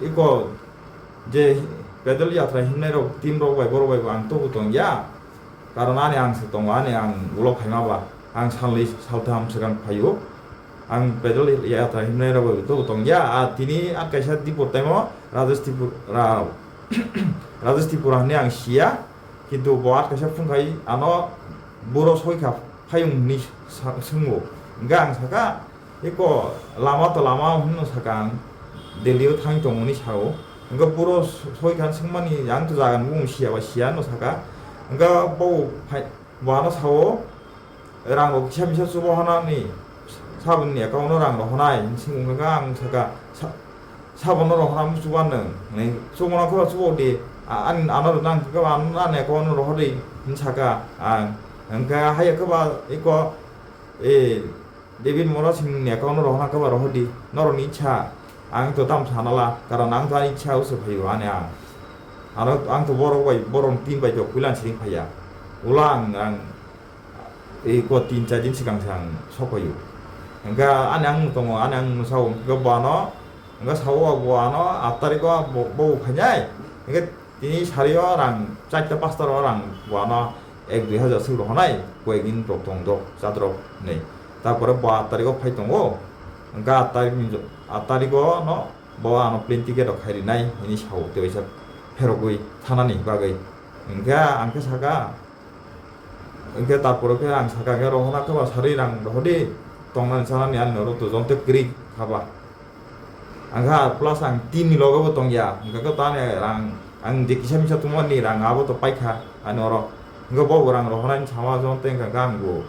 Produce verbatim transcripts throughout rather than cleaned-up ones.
Iko je pedal yatra himnai rok, team rok bai, borok bai bo ang tobu tong ya. Karon ani ang se tongo, ani ang ulo phaima ba, ang salni saltham swkang phaio. Ang pedal yatra himnai rok bai tobu tong ya. A tini at kaisa Dipor taimo Rajesh Tripura, Ra-, Rajesh Tripura hwnwi ang siya. Kintu bo at kaisa phung khai ano buro soi kha phayung hwnwi sa-, swngo. Hwnkhe ang saka, iko lama to lama hwnno saka ang, Delhi o thang tongo hwnwi sao. Hwnkhe buro soi kha swngmani ang to jaga ni bumung siya ba siya hwnno saka. Hwnkhe bo phai-, bo ano sao, rang rok kisa misa chubo hwnani saboni account o rang rok hwnai hwnwi swngkha ang saka, sa-, Sabono rohorna muchungo nwng, nwng chukmano khe chubo di, a-, ani ano rwna ang khe ano, ano account no rohor di, hwnwi saka ang. Hwnkhe haiya khe ba iko, e, David Mora Singh ni account no rohorna khe ba rohor di, norokni ichha, ang to tamo sana la, karon ang to ani ichha o se phaio ani ang. Ano ang to borok bai, borok ni team bai to puila siring phaiya. Ulo ang, ang, Iko tin char din swkang se ang sok phaio. Hwnkhe ani ang tongo, ani ang sao, hwnkhe bo ano, hwnkhe sao bo ano aat tarikh o bo, bo phainai. Hwnkhe tini sari o rang charta pasta o rang bo ano ek dui hajar swk rohornai, koyek din rok tong dok, chatrok hinwi. Tarpore bo aat tarikh o phai tongo, hwnkhe aat tarikh ni, aat tarikh o no bo ano plane ticket rok khai rinai hinwi sao, tei waisa pherogwi thanani bagwi. Hwnkhe ang khe saka, Hwnkhe tarpore khe ang saka khe rohorna khe ba sari rang rohor di, tongnani chanani ani oro to jontoi kwrwi kha ba. Ang kha plus ang team ni loge bo tong ya, hwnkhe khe to ani rang, ang je kisa misa tongmani rang abo to paikha ani oro. Hwnkhe bo bo rang rohornani sama jontoi wngkha khe ang bo.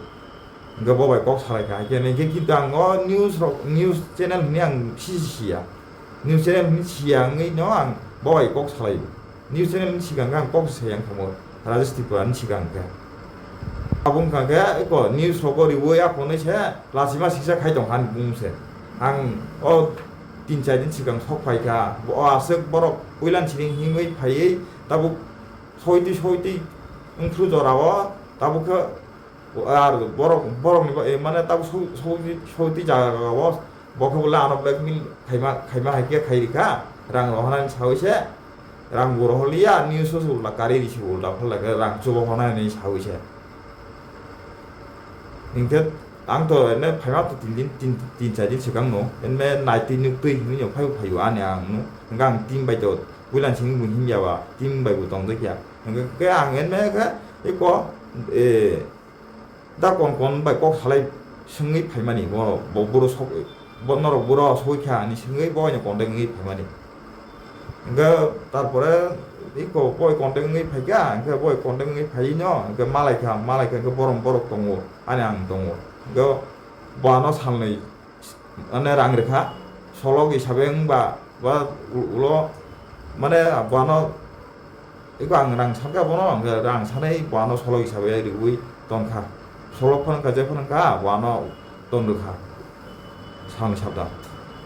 Hwnkhe bo bai kok salai kha, hai khe hwnkhe kintu ang o news rok, news channel hwnwi ang sisi siya. News channel hwnwi siya wngwi no ang bo bai kok salai. News channel ni swkang khe ang kok se yang khamu, Rajesh Tripura ni swkang khe. Abo wngkha khe eko news rogo riwi aphunwi se lachima singsa khai tong kha ani bung se. Ang o tin char din swkang sok phai kha, bo o aswk borok puila ni siring himwi phaiwi tabuk soitwi soitwi wngphru jora o tabuk khe Ar borok, borokni ba-, eh, mane tabuk sou-, sou-, soitwi jaga o, bo khe bole ano blackmail khaima, khaima hai khe khai rikha, rang rohornani sawi se, rang bo rohorliya, news o se ulta kari risi ulta phalai khe rang chubo hwnani sawi se. Hinkhe ang to ene phaima to tin din, tin, tin char din swkang no, ene naitwi nuktwi hinwi no phaibo phaio ani ang no, hwnkhe ang team bai to puila simi bo himya ba, team bai bo tongjakya, hwnkhe ang ene khe eko, eh, Da kon kon bai kok salai swngwi phaimani, bo, bo buro sok, bo norok buro soi kha ani swngwi bo aino contact wngwi phaimani. Hwnkhe tarpore iko boi contact wngwi phaikha, hwnkhe boi contact wngwi phaino, hwnkhe malai kha, malai kha, hwnkhe borom borok tongo, ani ang tongo. Hwnkhe bo ano salnwi, mane rang rwkha, solok hisabe wngba, ba u-, ulo, mane bono, eko ang rang sankha bono, hwnkhe rang sanai bono solok hisabe riwi tongkha. Solok phano wngkha, je phano wngkha, bono ton rwkha. Salni sabda.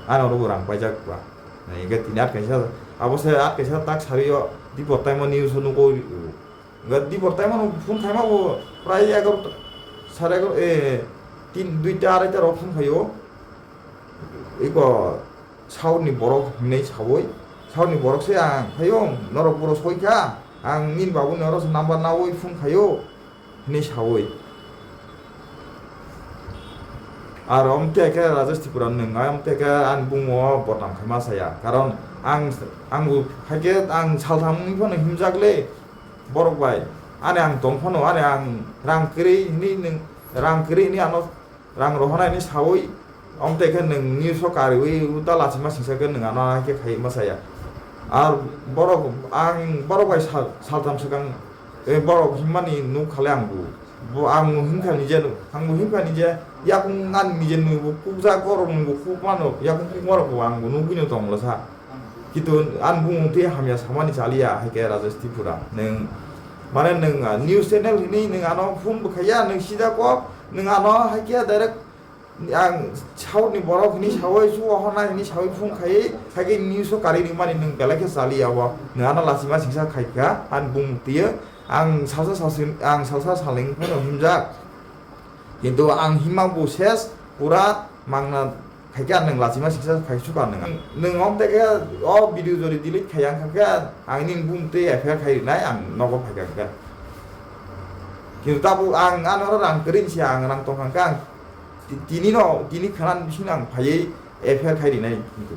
Ano rwbo rang paijak ba. Hwnkhe tini at kaisa, abo se at kaisa tak sari o, Dipor taimo news o nugo. Hwnkhe Dipor taimano phone khaima bo prai egarota, sare egarota, eh, tin, duita, araita rok phone khaio. Iko South ni borok hinwi sawi, South ni borok se ang phaio, norok buro soi kha, ang nini babu ni oro se number nawi phone khaio, hinwi sawi. Aro omte khe Rajesh Tripura nwng, omte khe ani bumung o bodnam khaima saya. Karon ang, ang bo hai khe ang saltham wngwi phano himjak le borok bai. Ani ang tong phano, ani ang rang kwrwi hinwi nwng, rang kwrwi hinwi ano rang rohornai hinwi sawi, omte khe nwng news o kariwi uta lachima singsa khe nwng ano hai khe khai ma saya. Ar borok, ang borok bai sal-, saltham swkang, eh, borok himmani nuk kha le ang bo. Bo ang bo himkha nije, ang bo himkha nije, yakung ani nije nwi bo kukjak, borok nwi bo kuk mano, yakung kuk borok bo ang bo nugwi no tong lasa. Kintu ani bumung twi hamya samani chaliya hai khe Rajesh Tripura. Nwng, mane nwng, ah, news channel hinwi nwng ano phone bo khaiya, nwng sida kok, nwng ano hai khe direct ang South ni borok hinwi sawi, chuwa hona hinwi sawi phone khaiwi, hai khe news o kari rimani nwng belai khe chaliya bo. Nwng ano lachima singsa khai kha, ani bumung twiyo. Ang salsa salsi, ang salsa saleng phano himjak. Kintu ang himma bo ses, pura mangna Khaikhe ang nwng lachima siksa khai sukha nwng. Nwng om teke o video jodi delete khai ang kha khe ang nini bumung twi F I R khai rinai ang nogo phaikha khe. Kintu tabuk ang ano rang kwrwi si ang rang tongkha khe ang ti-, tini no, tini khana bising ang phaiwi F I R khai rinai kintu.